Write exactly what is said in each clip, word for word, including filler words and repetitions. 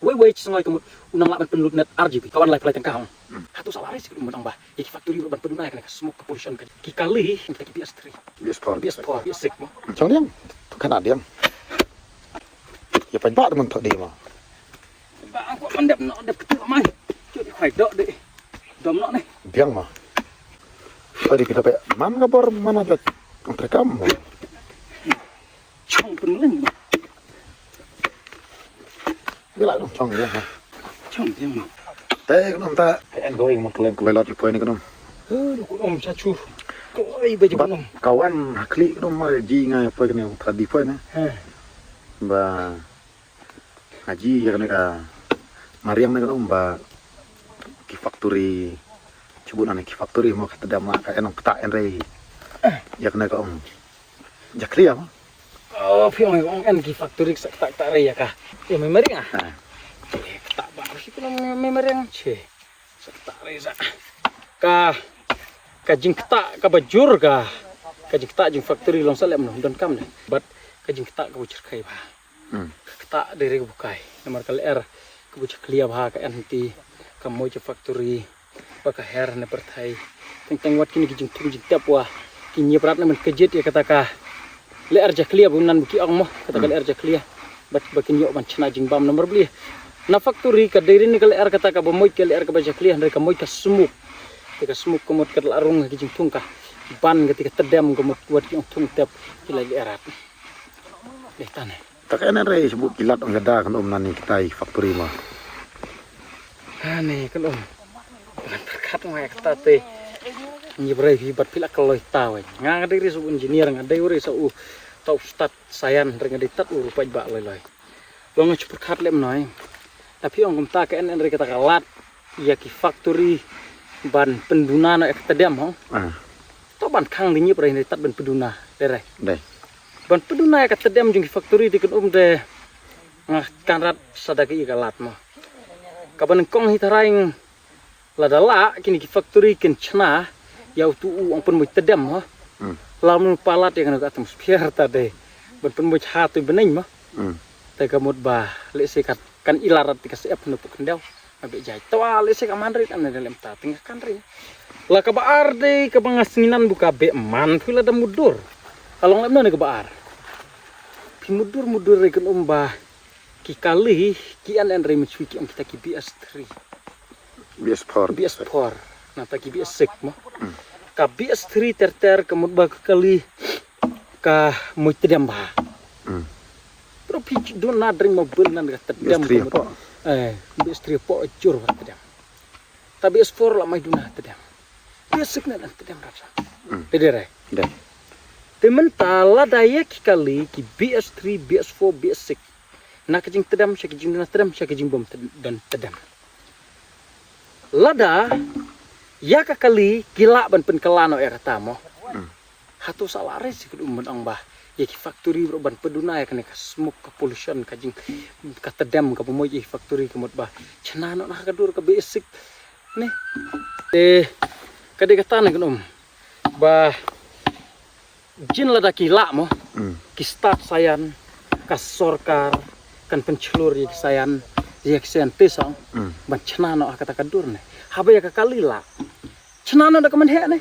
Wei wei sngewbha ka mut u nang lah ban pynlut net R G B. Ka wan lai pynlai tyngka hong. Hato sa lari sik mut ong ba ïa ki factory ruh ban pynlut na ka smoke ka pollution ka. Ki kali kita ki B S three. B S four. B S four, B S six mo. Chong diang. Tu kan diang. Ïa pan ba mun thok di mo. Ba ang ko man dep no dep ketu mai. Cuk di khwai dok di. Dom no ni. Diang mo. Tadi kita pe man ka bor mana jot. Ang terekam mo. Chong pynleng mo. Bila dong chong dia ha. Chong dia mo. Te knom ta. Ai an going mo klem klem lot poi ni knom. Eh, knom sa chu. Koi ba jong knom. Kawan hakli knom mar ji ngai poi knom ta di poi na. He. Ba haji ya kane ka mariang ne knom ba ki factory chubut ane ki factory mo kata dam ka enong kata en rei. Ya kane ka ong. Jakria mo. Oh, phi ong ong en ki factory sa tak tak rei ya ka. Ya memang ring ah. Eh, kata ba si kena memang ring che. Sa tak rei sa. Ka ka jingkata ka bajur ka. Ka jingkata jing factory long sa lem no don kam ne. But ka jingkata ka bajur kai ba. Ka kata dei re ka bukai. Namar ka lyer ka bukai clear ba ka en ti ka moi ka factory. Ba ka her ne pyrthai. Teng teng wat kini ki jingthung jingtep wa ki nyiprat na man ka jit ya kata ka lyer ja clear bu nan bu ki ong mo kata ka lyer ja clear. Bat ba kin yok ban chna jingbam namar bli. Na factory ka dei re ni ka lyer kata ka ba moi ka lyer ka ba ja clear hynrei ka moi ka smoke. Te ka smoke ka mut ka la rung ki jingthung ka ban ka ti ka tedem ka mut wat ki ong thung tep ki la lyer rat. Dei tane. Tak ena rei sebut kilat ong gada kan om nani kitai factory ma. Ani kan om. Kan terkat ma ya kata te. Ni brei hi bat pila kaloi ta wai. Nga dei ri sebut engineer nga dei ri sa u tau stad sayan ri nga dei tat u rupai ba loi loi. Long chu perkat lem noi. Tapi ong kumta ka en en ri kata kalat ya ki factory ban penduna no ek tedem hong. Ah. To ban khang di nyip ri tat ban penduna dei ri. Dei. Ban pynduh na ïa ka tdem jong ki factory te kan um te nga kan rat sa da ki ïa ka lad mo. Ka ban kong hi tharai lada lah kine ki factory kin chna ïa utu u ong pynmut tdem mo. Lam nu palat ïa ka atmosphere ta de ban pynmut ha tu beneng mo. Te ka mut ba lehse kan ila rat te ka sep nu puk kendel. Nga beh jai. Twa lehse ka man rit ane da lem ta teng kan rit. La ka ba ar de ka ba nga snginan bu ka beh man phi la da mudur. Ka long lem na ka ba ar. Phi mudur mudur re kan um ba ki kali ki an an re mynshui ki ong kita ki B S three. B S four. B S four. Na ta ki B S six mo. Ka B S three ter ter ka mut ba ka kali ka mut tdem ba. Pero phi dun na dring mo bel nan ka tdem. B S three po. Eh, B S three po jur ba tdem. Ta B S four la mai duna tdem. B S six nan tdem rap sa. Te de re. De. Te mynta lada ïa ki kali ki B S three, B S four, B S six. Na ka jing tdem sha ka jing duna tdem sha ka jing bom tdem. Lada ïa ka kali ki lah ban pynkylla noh ïa kata mo. Hato sa la re si ka dum ban ong ba ïa ki factory bro ban pynduh na ïa kane ka smoke ka pollution ka jing ka tdem ka pynmoi ïa ki factory ka mut ba chna noh na ka dur ka basic ne. Te ka dei kata ne ka dum ba jin lada ki lah mo ki stad sayan ka sorkar kan pynchlur ïa ki sayan ïa ki sayan te song ban chna noh ha kata ka dur ne haba ïa ka kali lah chna noh da ka man heh ne.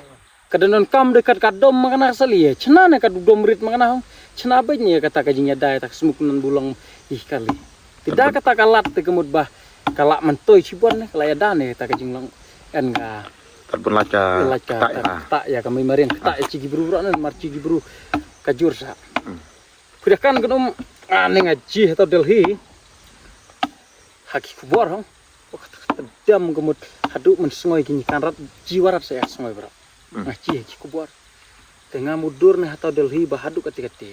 Ka da non kam de kat ka dom ma kana sali chna ne ka dom rit ma kana hong chna bej ne kata ka jingïada ta ka smuk nan bulong ih kali. Te da kata ka lat te ka mut ba ka la man toi chibon ne ka la ïada ne ta ka jinglong en ka. Kat bun la ka la ka ta ya ka mai marin ka ta ya chi gibru ro nan mar chi gibru ka jur sa. Kuda kan kan um ane nga ji ha ta Delhi. Ha ki khubor hong. Dam ka mut hadu man sngoi ki kan rat ji warat sa ya sngoi bra. Nga chi ki kubor. Te nga mudur ne hata Delhi ba hadu kati kati.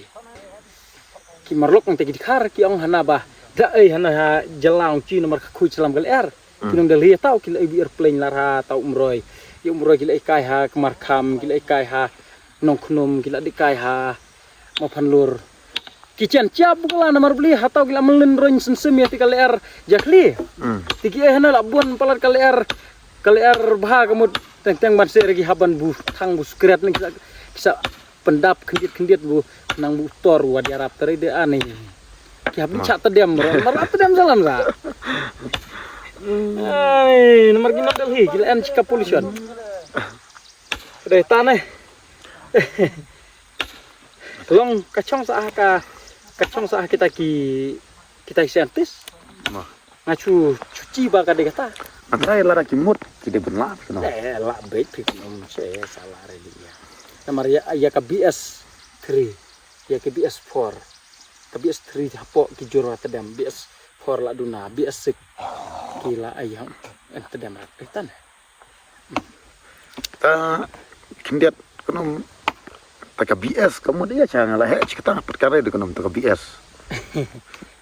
Ki marlok nte ki dikhar ki ong hana ba da ei hana ha jalang chi namar ka khui chalam gal er. Ki nong Delhi tau ki la bi airplane lar ha tau Umroi. Ya Umroi ki la ikai ha kemar kham ki la ikai ha nong khnum ki la dikai ha ma phan lur. Ki chen chia bu kala namar bli hatau ki la melin roin sensem ya ti ka leer jakli. Ti ki eh na la buan palat ka leer ka leer bha ka mut teng teng ban se regi haban bu thang bu skret ni kisa kisa pendap kendit kendit bu nang bu tor wa di arab tari de ani. Ki hap chah tdem bro. Mar tdem salam sa. Ai, namar ki nong Delhi ki la en shika pollution. Dei tane. Long ka chong sa ka ka chong sa kita ki kita ki scientist. Nga chu chu chi ba ka dei kata. Nga trai la ki mut ki dei bun la ki no. Eh la beit phi no che sa la re li ya. Namar ya ya ka B S three ya ka B S four ka B S three hapo ki jur ra tdem B S four la duna B S six ki la ai yang en tdem rat tan. Ta khyndiat kano ta ka B S ka mut ya cha nga la he chi kata pat ka re de kano ta ka B S.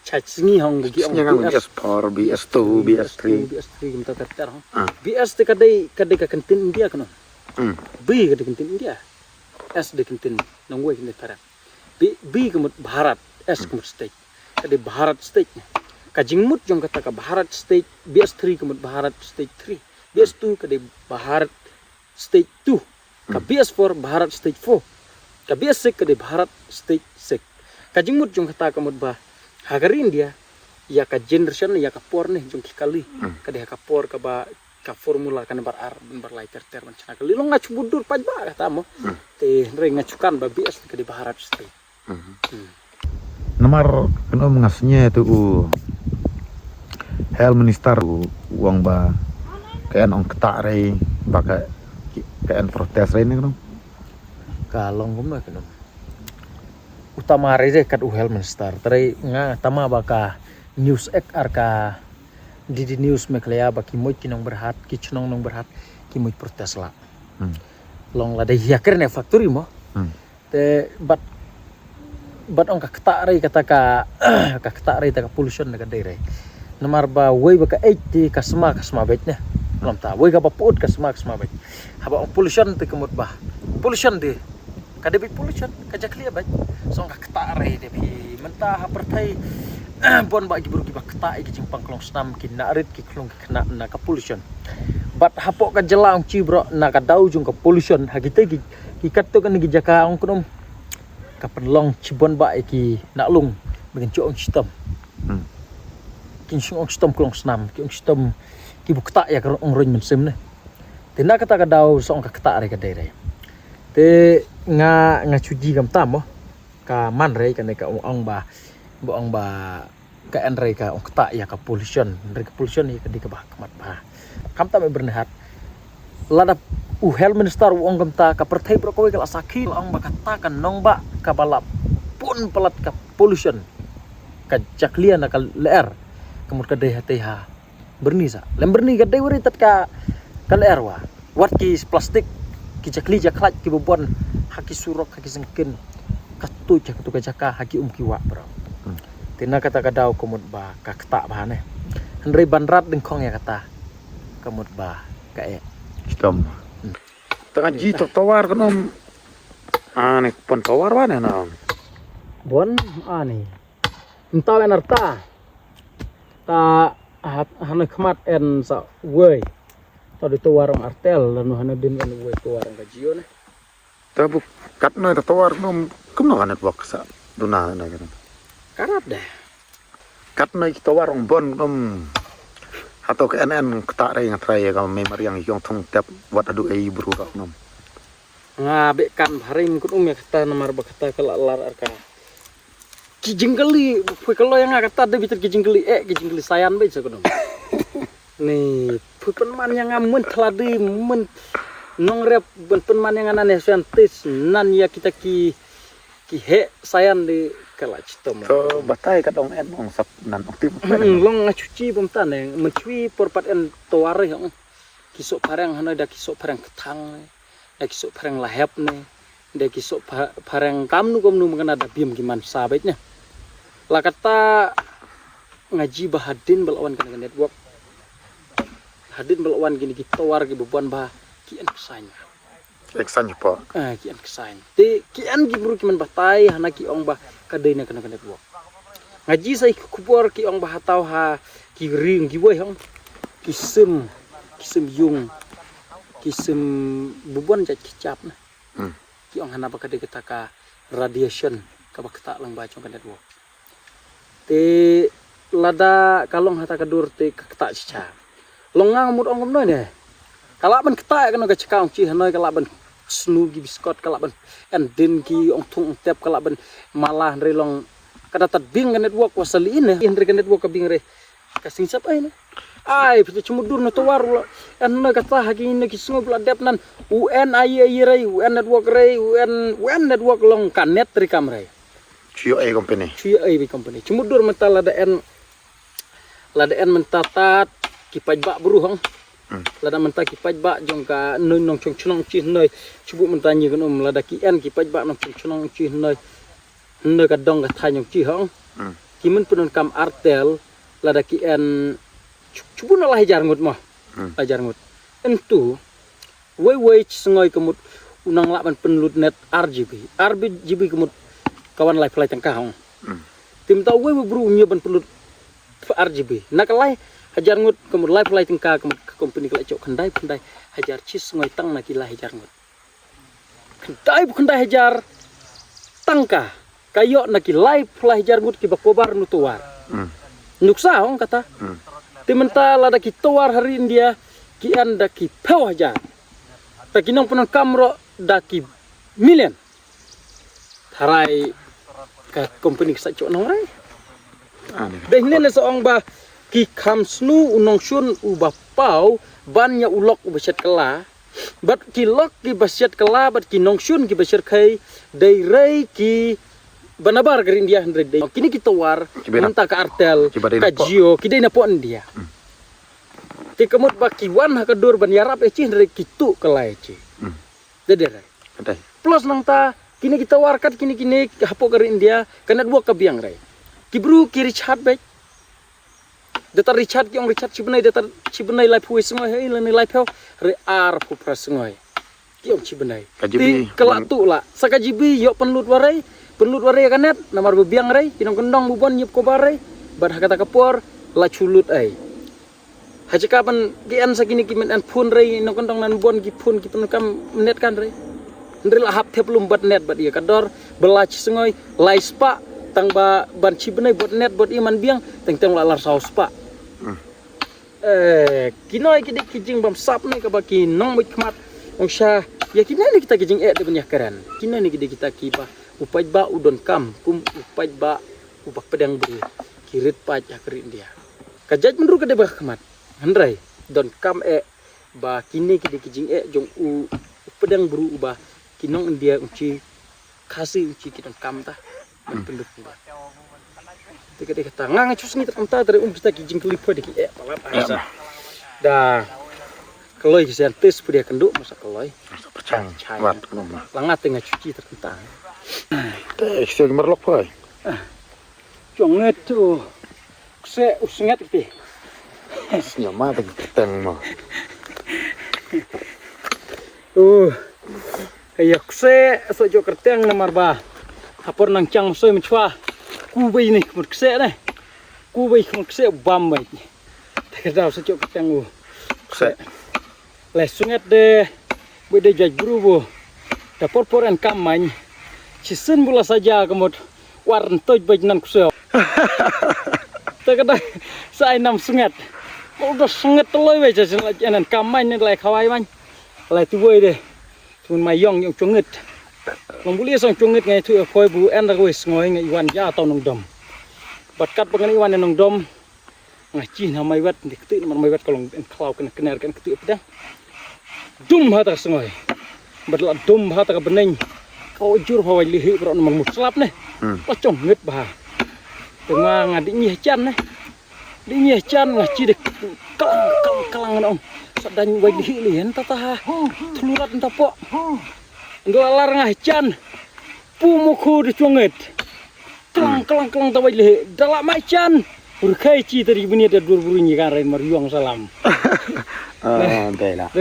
Cha sngi hong de ki ong Sngi ngang B S. B S four, B S two, B S three. B S three kim ta ter ter hong. Ah. B S te ka dei ka dei ka kentin India kano. Hmm. B ka dei kentin India. S de kentin nong wei kentin Bharat. B B ka mut Bharat, S ka mut state. Ka dei Bharat state. Ka jingmut jong kata ka Bharat state, B S three ka mut Bharat state three. B S two ka dei Bharat state two. Ka B S four Bharat state four. Ka B S six ka dei Bharat state six. Ka jingmut jong kata ka mut ba ha ka ri India ya ka generation ya ka por ne jong ki kali. Ka dei ha ka por ka ba ka formula ka nambar ar nambar lai ter ter ban chana kali long nga chu budur paj ba kata mo. Te hynrei nga chu kan ba B S ka dei Bharat state. Namar kano nga snge tu u health minister u wang ba ka en ong kata rei ba ka ka en protest rei ne kano. Ka long kumno kano. Utama rei rei kat u health minister. Tare nga tama ba ka news ek ar ka D D News Meghalaya ba ki moj ki nong berhat ki chnong nong berhat ki moj protest la. Long la dei ya kerne factory mo. Te bat bat ong ka kata rei kata ka ka kata rei ta ka pollution na ka dei rei. Namar ba wei ba ka eit te ka sma ka sma beit ne. Lam ta wei ka ba put ka sma ka sma beit. Haba ong pollution te ka mut ba pollution de ka dei beit pollution ka jaklia beit. Song ka kata rei de phi mynta ha pyrthei bon ba ki bru ki ba kata ki jingpang klong snam ki na rit ki klong ki kena na ka pollution. Bat hapo ka jela ong chi bro na ka dau jong ka pollution ha kita ki ki kat to kan ki jaka ong knom. Ka pynlong chibon ba ki na lung ba kin chong chitom. Kin chong chitom klong snam ki ong chitom ki bukta ya ka ong roin mynsem ne. Te na kata ka dau song ka kata re ka dei re. Te nga nga chuji kam tam mo. Ka man re ka ne ka ong ong ba ba ong ba ka en rei ka ong kata ya ka pollution rei ka pollution ya ka di ka ba khmat ba kam ta me bernihat lada u health minister u ong kam ta ka perthei bro kawei ka la sakhi la ong ba kata ka nong ba ka ba la pun palat ka pollution ka jaklia na ka leer ka mut ka dei ha tei ha berni sa lem berni ka dei wari tat ka ka leer wa wat ki plastik ki jakli jaklaj ki bubon ha ki surok ha ki sengkin ka tu ja ka tu ka jaka ha ki um ki wa bro. Te na kata ka dau ka mut ba ka kata ba ne hynrei ban rat ding khong ya kata ka mut ba ka e. Stom. Tanga ji to tawar ka nom. Ani pon tawar wa ne na. Bon ani. Ntaw en arta. Ta ha ne khmat en sa wei. Ta di tawar ong artel lanu ha ne din en wei tawar ong ka jio ne. Ta bu kat noi ta tawar nom kumno ka network sa duna na ka. Karat deh. Kat noi ki tawar ong bon nom. Hato ka en en kata rei nga trai ka me mariang yong thong tep wat adu ei bru rap nom. Nga be kan bharim kun um ya kata namar ba kata ka la lar arka. Ki jingkali phui kalo ya nga kata de bitar ki jingkali eh ki jingkali sayan be sa kun um. Ni phui penman ya nga mun thladi mun nongrep ben penman ya nga nan ya scientist nan ya kita ki ki he sayan di kala chitom. So batai ka dong en ong sap nan ong tim. Long nga chuchi bom tan eh men chui por pat en tawar ya ong. Ki sok phareng hanoi da ki sok phareng kthang ne da ki sok phareng lahep ne da ki sok phareng kamnu kamnu mangana da bim ki man sabet ne. La kata nga ji ba hadin bal awan kana network hadin bal awan kini ki tawar ki buban ba ki en ksain. Ek san po. Ah ki en ksain te ki en ki bru ki man batai hana ki ong ba ka dei na kana network. Nga ji sa ki khubor ki ong ba hataw ha ki ring ki wei hong ki sim ki sim yung ki sim bubon jat ki chap na. Ki ong hana ba ka dei kata ka radiation ka ba kata lang ba chong ka network. Te lada ka long hata ka dur te ka ktah chicha. Long nga mut ong kumno ne. Ka lah ban ktah ïa kano ka chika ong chi hanoi, ka lah ban snu ki biskot, ka lah ban en din ki ong thung ong tep, ka lah ban mala hynrei long ka da tad bing ka network wa sali ne. Hynrei ka network ka bing re. Ka sing sap ai ne. Ai phi te chimut dur na tawar u la. En na ka tah ha ki ne ki sngob la dep nan. U en ai ai rei, u en network rei, u en, u en network long ka net ri kam rei. Chuyo ai company. Chuyo ai bi company. Chimut dur mynta lada en, lada en mynta tat ki paidbah bru hong. Hmm. Lada mynta ki paidbah jong ka noi nongchong chnong chi noi. Chibu mynta nyi kan um lada ki en ki paidbah nongchong chnong chi noi. Noi ka dong ka thaiñ jong chi hong. Hmm. Ki men pyndonkam Airtel lada ki en chu-, chibu na lai hajar ngut mo. Hmm. Lai hajar ngut. Entu wei wei chi sngoy ka mut u nang lah ban pynlut net ar GB. Ar GB ka mut ka wan laiphew lai tyngka hong. Hmm. Te mynta wei wei bru um ïoh ban pynlut ar GB. Na ka lai hajar ngut ka mut laiphew lai tyngka ka mut ka company ka la ïoh khyndai phew khyndai hajar chi sngoy tang na ki lai hajar ngut. Khyndai phew khyndai hajar tyngka ka ïoh na ki laiphew lai hajar ngut kiba kobar nu tawar. Hmm. Nuksa hong kata. Hmm. Te mynta lada ki tawar ha ri India ki en da ki phew hajar. Ta ki nongpyndonkam ruh da ki million. Tharai ka company ka sa choh nong rei. Ah, ni. Dei hynne ne sa ong ba ki kham snu u nongshun uba paw ban ïa u lok uba shet kylla. Bad ki lok kiba shet kylla bad ki nongshun kiba shet khei dei rei kiba nabar ka ri India hynrei dei. Kine ki tawar kiba na-, mynta ka Airtel, kiba dei ka na pok. Jio, ki dei na pok India. Hmm. Te ka mut ba ki wan ha ka dur ban ïarap ïa chi hynrei ki tuh kylla ïa chi. Hmm. Dei dei rei. Ka dei. Plus nangta kine ki tawar kat kine kine hapoh ka ri India ka network ka biang rei. Ki bru ki recharge beit. Data recharge ki ong recharge chi bnai, data chi bnai laiphew sngoy hei lane laiphew re arphew phra sngoy. Ki ong chi bnai. Ka GB. Te ka la tuh la. Sa ka GB ïoh pynlut warei, pynlut warei ka net, namar ba biang rei, ki nongkyndong bu bon ïoh kobar rei, bad ha kata ka por la chulut ei. Ha jaka ban ki en sa kine ki men en phone rei, nongkyndong nan bon ki phone ki pyndonkam net kan rei. Hynrei la hap thep lum bad net bad ïa ka dor ba la chi sngoy lai spah tang ba ban chi bnai bad net bad ïa man biang teng teng la lar saw spah. Hmm. Eh, kino ki dei ki jingbamsap ne kaba ki nongmut khmat ong sha ïa kino ne kita ki jingeh de ban ïa kren. Kino ne ki dei kita kiba u paidbah u donkam kum u paidbah uba pdeng bri ki rit paid ha ka ri India. Ka jait mynru ka dei ba khmat. Hynrei donkam eh ba kine ki dei ki jingeh jong u, u pdeng bru uba ki nong India un chi Khasi un chi ki donkam ta. Ban pynlut ba. Te ka dei kata nga nga chus ngi ta kumta te um kita ki jingkylli poi de ki eh palat. Ya. Sa da kloi ki sian tes pudi kan du masa kloi. Sa pyrchang. Chai. Wat kumno ma. La nga te nga chuchi ta kumta. Te sio ki marlok poi. Chong nget tu. Kse u snget ti. Sñiaw ma tang tang ma. U. Ïa kse so jo kyrteng namar ba. Hapor nang chang soi mynchwa. Ku bei ni mut kse ne. Ku bei mut kse bam bei. Te ka daw so jo kyrteng u. Kse. Le sunget de. Bui de jaj bru bu. Da por por en kam main. Chisin bu la saja ka mut. War ntoj bej nan kuseo. Te ka dai sa ai nam sunget. Mul da sunget teloi bej chisin la en en kam main ni lai khawai main. Lai tu bui de. Tumun mai yong yong chunget. Long buli song chunget ngai tu e khoi bu en da kawai sngoi ngai wan ja tau nong dom. Bat kat ba ngai wan nong dom. Nga chi na mai wet, ndik ti na mai wet ka long en khlaw ken kner ken kti pdeng. Dum ha ta ka sngoi. Bad la dum ha ta ka bneng. Ka ujur ha wai lihi bro na mang mut slap ne. Hmm. La chong nget ba. Te nga nga di nyi chan ne. Di nyi chan nga chi de klang klang klang na ong. Sa dang wai lihi li hen ta ta ha. Thlurat ta po. Ndla lar nga chan. Pu mo khu de chong nget. Klang klang klang ta wai lihi. Dala mai chan. Ur khai chi ta ri bini ta dur buru nyi kan rai mar yong salam. Ah, dai la.